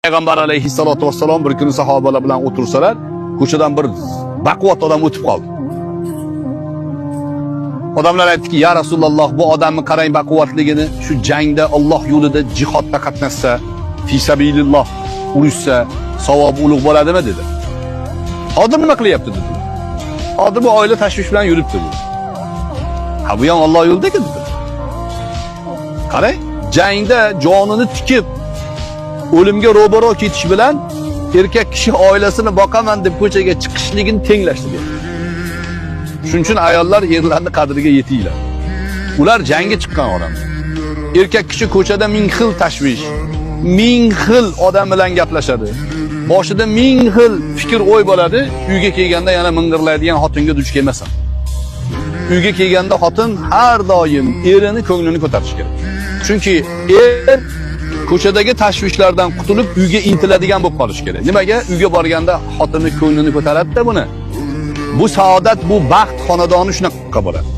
Payg'ambar alayhissalotu vassalom bir kuni sahobalar bilan o'tirsalar, ko'chadan bir baquvvat odam o'tib qoldi. Odamlar aytdiki: "Ya Rasululloh, bu odamni qarang baquvvatligini, shu jangda Alloh yo'lida jihodda qatnashsa, fi sabililloh urushsa, savobi ulug' bo'ladimi?" dedi. "Hozir nima qilyapti?" dedi. "Hozir bu oila tashvish bilan yuribdi" dedi. "Ha, bu ham Alloh yo'lida-ku" dedi. Qarang, jangda jonini tikib o'limga ro'baro ketish bilan erkak kishi oilasini boqaman deb ko'chaga chiqishligini tenglashdi deyapti. Shuning uchun ayollar erlarning qadriga yetinglar. Ular jangga chiqqan odamlar. Erkak kishi ko'chada ming xil tashvish, ming xil odam bilan gaplashadi. Boshida ming xil fikr o'y bo'ladi, uyga kelganda yana ming'irlaydigan xotinga duch kelmasin. Uyga kelganda xotin har doim erini ko'nglini ko'tarishi kerak. Chunki er ko'chadagi tashvishlardan qutulib uyga intiladigan bo'lib qolishi kerak. Nimaga? Uyga borganda xotini ko'nglini ko'taradida buni. Bu saodat, bu baxt xonadoni shunaqa bo'ladi.